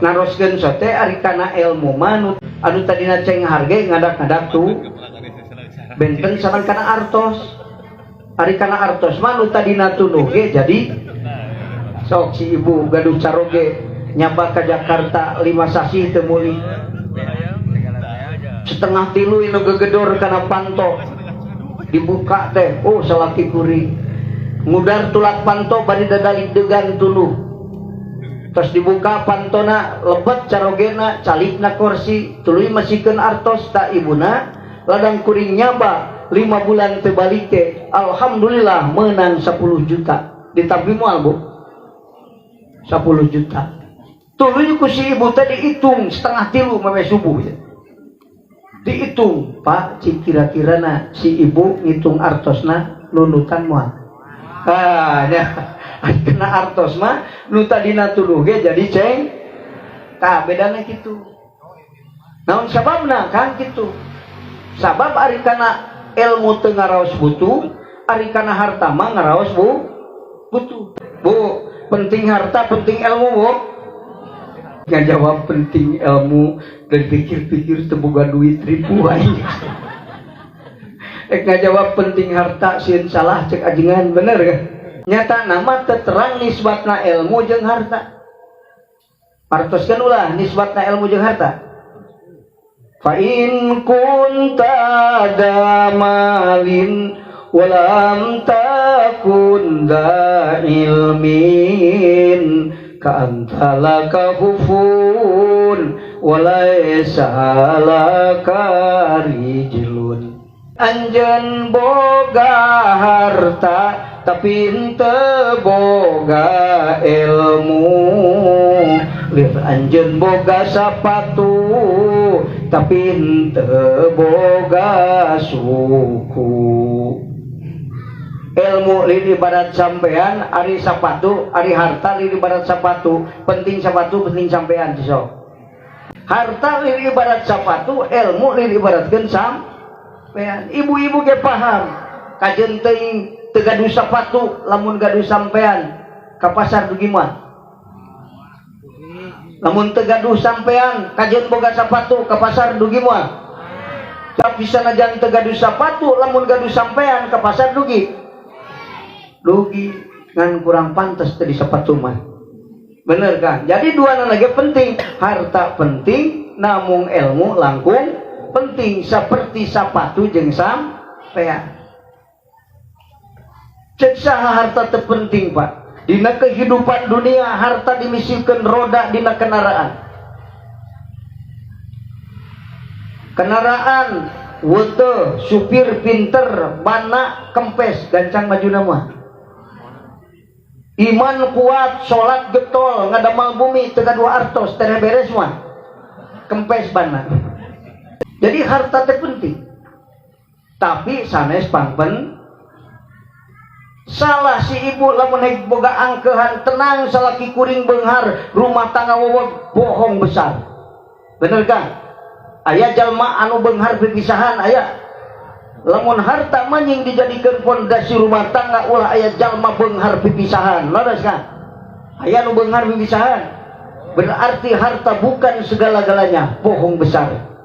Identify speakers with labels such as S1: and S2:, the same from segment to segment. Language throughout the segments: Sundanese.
S1: Naroskeun sote ari kana ilmu mah anu tadina ceng harge ngadak-ngadak tuh benten sareng kana artos. Ari kana artos mah nu tadina tunduh ge jadi sok si ibu gaduh caroge nyaba ka Jakarta 5 sasih teu meuli. 2:30 nu gegedor kana panto dibuka teh, oh salaki kuring ngudar tulak panto bari dadalik degan tunduh. Terus dibuka pantona, lebet carogena, calikna kursi, tuluy masikeun artos tak ibuna. Ladang kuring nyaba 5 bulan teu balik teh, alhamdulillah menang 10 juta. Ditampi moal bu 10 juta. Tuluy ku si ibu teh dihitung 2:30 meme subuh ya. Dihitung pak, cik kira-kira na si ibu ngitung artosna nundutan moal. Ah nya kena artos mah nu tadina tuduh ge jadi ceng. Tah bedana kitu. Naon sababna kan kitu? Sabab ari kana ilmu teu ngaraos butuh, ari kana harta mah ngaraos butuh. Bu, penting harta, penting ilmu, Bu. Ngajawab penting ilmu dan pikir-pikir teu boga duit ribu aing. Ngajawab penting harta sieun salah cek ajengan, bener kan? Nyata nama terang nisbatna ilmu jeung harta. Partoskeun ulah nisbatna ilmu jeung harta. Fa in kunta damalin walam takun da ilmin ka anta laka hufun walaysa laka rijlun. Anjeun boga harta tapi henteu boga ilmu, lir anjeun boga sapatu tapi henteu boga suku. Ilmu lir ibarat sampean, ari sapatu, ari harta lir ibarat sapatu, penting sapatu penting sampean sok. Harta lir ibarat sapatu, ilmu lir ibaratkeun sampean. Ibu-ibu ge paham, kajeun teuing teu gaduh sapatu lamun gaduh sampean ka pasar dugi mah. Lamun teu gaduh sampean kajeun boga sapatu ka pasar dugi mah. Tapi sanajan teu gaduh sapatu lamun gaduh sampean ka pasar dugi. Dugi ngan kurang pantas teu di sapatu mah. Bener kan? Jadi dua lagi penting, harta penting namung ilmu langkung penting seperti sapatu jeung sampean. Cek saha harta teu penting, Pak? Dina kehidupan dunia harta dimisikeun roda dina kendaraan. Kendaraan weteu, supir pinter, bana kempes, gancang majuna mah. Iman kuat, salat getol, ngadamal bumi teu gaduh artos, teu beres mah. Kempes bana. Jadi harta teh penting. Tapi sanes pangpen salah si ibu lamun naik boga angkehan tenang salaki kuring beunghar rumah tangga weweg bohong besar. Bener kan? Aya jalma anu beunghar pipisahan aya. Lamun harta mah nying dijadikeun pondasi rumah tangga ulah aya jalma beunghar pipisahan. Leres kan? Aya nu beunghar pipisahan. Berarti harta bukan segala-galanya, bohong besar.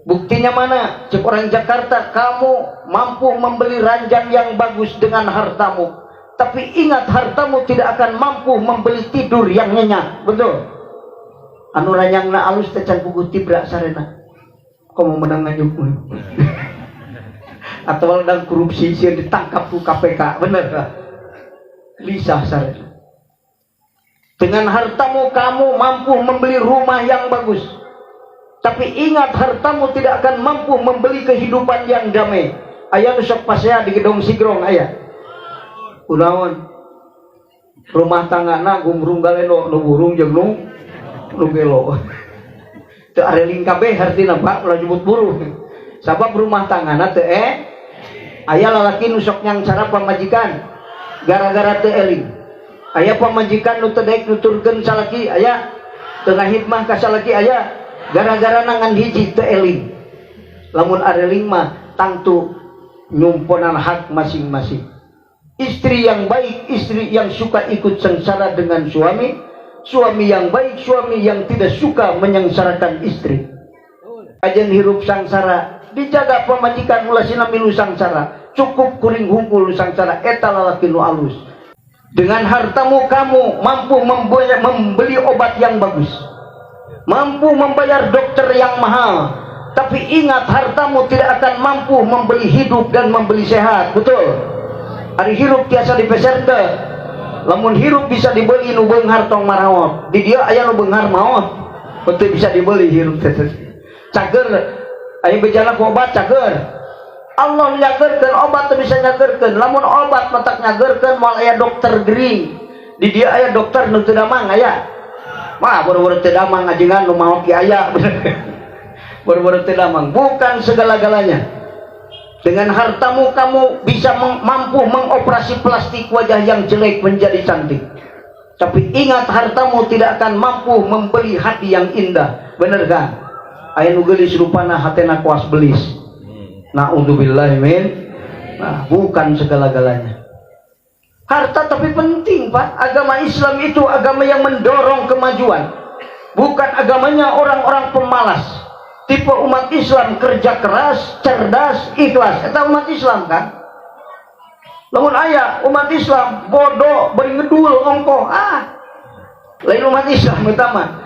S1: Buktinya mana? Cek orang Jakarta, kamu mampu membeli ranjang yang bagus dengan hartamu. Tapi ingat, hartamu tidak akan mampu membeli tidur yang nyenyak. Betul? Anu ranjangna alus teh can puguh tibra sarena. Komo menang nganjuk. Atau ladang korupsi sieun ditangkap ku KPK, bener lah. Gelisah sarena. Dengan hartamu kamu mampu membeli rumah yang bagus. Tapi ingat, hartamu tidak akan mampu membeli kehidupan yang damai. Aya nu sok pasea di Gedong Sigrong aya. Kunaon? Rumah tanggana gumrung galeno nu burung jeung nu gelo. Teu areling kabeh hartina Pak, ulah nyebut buruh. Sabab rumah tanggana teu aya lalaki nu sok nyangsara pamajikan gara-gara teu eling. Aya pamajikan nu teu daek nuturkeun salaki aya, teu ngahidmah ka salaki aya. Gara-gara nangan hiji teu eling. Lamun areling mah tangtu nyumponan hak masing-masing. Istri yang baik, istri yang suka ikut sengsara dengan suami, Suami yang baik, suami yang tidak suka menyengsarakan istri. Kajeun hirup sangsara, dijaga pamajikan ulah sina milu sangsara. Cukup kuring hungkul sangsara, eta lalaki nu alus. Dengan hartamu kamu mampu membeli obat yang bagus, mampu membayar dokter yang mahal. Tapi ingat, hartamu tidak akan mampu membeli hidup dan membeli sehat. Betul? Ari hirup tiasa dipeser teu? Lamun hirup bisa dibeli, nu beunghar tong maraot. Di dieu aya nu beunghar maot. Betul bisa dibeli hirup teh. Cager aya bejana ku obat cager. Allah nyagerkeun, obat teu bisa nyagerkeun. Lamun obat matak nyagerkeun, moal aya dokter gering. Di dieu aya dokter nu teu damang, aya? Mah boro-boro teu damang, ajengan nu maot ge aya. Boro-boro teu damang, bukan segala-galanya. Dengan hartamu kamu bisa mampu mengoperasi plastik wajah yang jelek menjadi cantik. Tapi ingat, hartamu tidak akan mampu membeli hati yang indah. Bener kan? Aya nu geulis rupana, hatena kuas belis. Na'udzubillah min. Nah, bukan segala-galanya. Harta tapi penting, Pak. Agama Islam itu agama yang mendorong kemajuan. Bukan agamanya orang-orang pemalas. Tipe umat Islam kerja keras, cerdas, ikhlas. Eta umat Islam kan? Lamun aya umat Islam bodoh, bari ngedul ongkoh, ah. Lain umat Islam utama.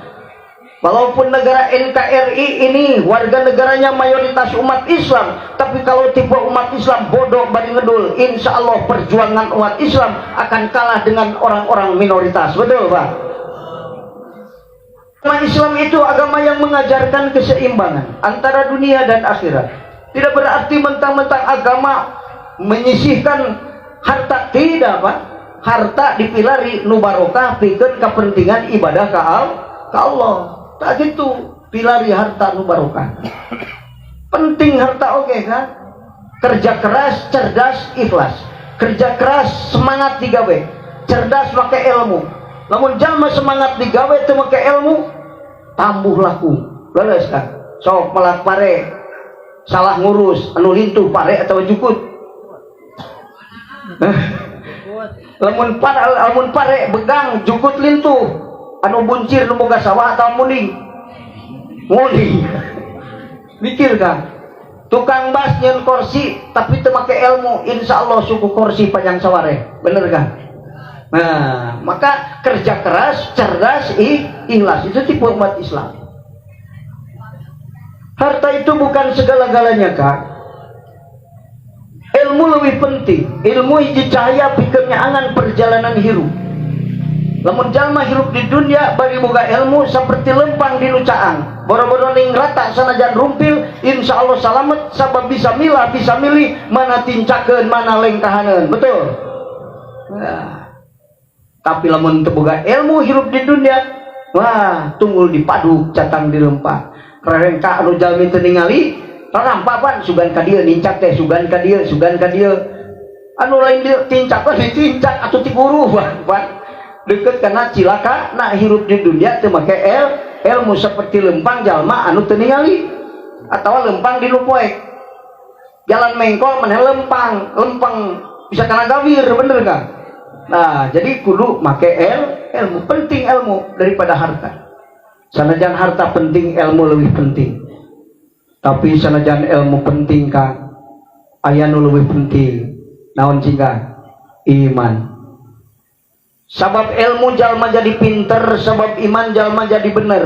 S1: Walaupun negara NKRI ini warga negaranya mayoritas umat Islam, tapi kalau tipe umat Islam bodoh bari ngedul, insya Allah perjuangan umat Islam akan kalah dengan orang-orang minoritas. Betul, Pak? Agama Islam itu agama yang mengajarkan keseimbangan antara dunia dan akhirat. Tidak berarti mentang-mentang agama menyisihkan harta, tidak, Pak. Harta dipilari nu barokah pikeun kepentingan ibadah ka Allah. Tak gitu, pilari harta nu barokah. Penting harta, oke, okay, kan? Kerja keras, cerdas, ikhlas. Kerja keras, semangat digawe. Cerdas pakai ilmu. Lamun jalma semangat digawe teu make ilmu, tambuh laku. Leres kan? Sok melak pare, salah ngurus, anu lintuh pare atau jukut? Lamun pare begang, jukut lintuh, anu buncir nu boga sawah atau munding? Munding. Mikir kan? Tukang bas nyeun kursi tapi teu make ilmu, insya Allah suku kursi panjang saware. Bener kan? Nah, maka kerja keras, cerdas, ikhlas itu tipe umat Islam. Harta itu bukan segala-galanya, Kak. Ilmu lebih penting. Ilmu hiji cahaya pikeun nyaangan perjalanan hirup. Lamun jalma hirup di dunia bari boga ilmu seperti lempang di nu caang. Boro-boro ning rata, sanajan rumpil, insya Allah salamet sabab bisa milah, bisa milih mana tincakeun, mana lengkahaneun. Betul? Nah. Tapi lamun teu boga ilmu hirup di dunia, wah, tunggul dipaduk, catang dilempah. Rerengka anu jalmi teu ningali, rarampapan sugan ka dieu nincak teh, sugan ka dieu, sugan ka dieu. Anu lain dieu tincak ditincak atau tikuru, wah, deket karena cilaka. Nak hirup di dunia teu make ilmu seperti lempang jalma anu teu ningali atau lempang di nu poek. Jalan mengkol maneh lempang, lempang bisa kena gawir, bener kan? Nah, jadi kudu make ilmu, penting ilmu daripada harta. Sanajan harta penting, ilmu lebih penting. Tapi sanajan ilmu penting, Kang, aya nu leuwih penting. Naon cing, Kang? Iman. Sabab ilmu jalma jadi pinter, sabab iman jalma jadi bener.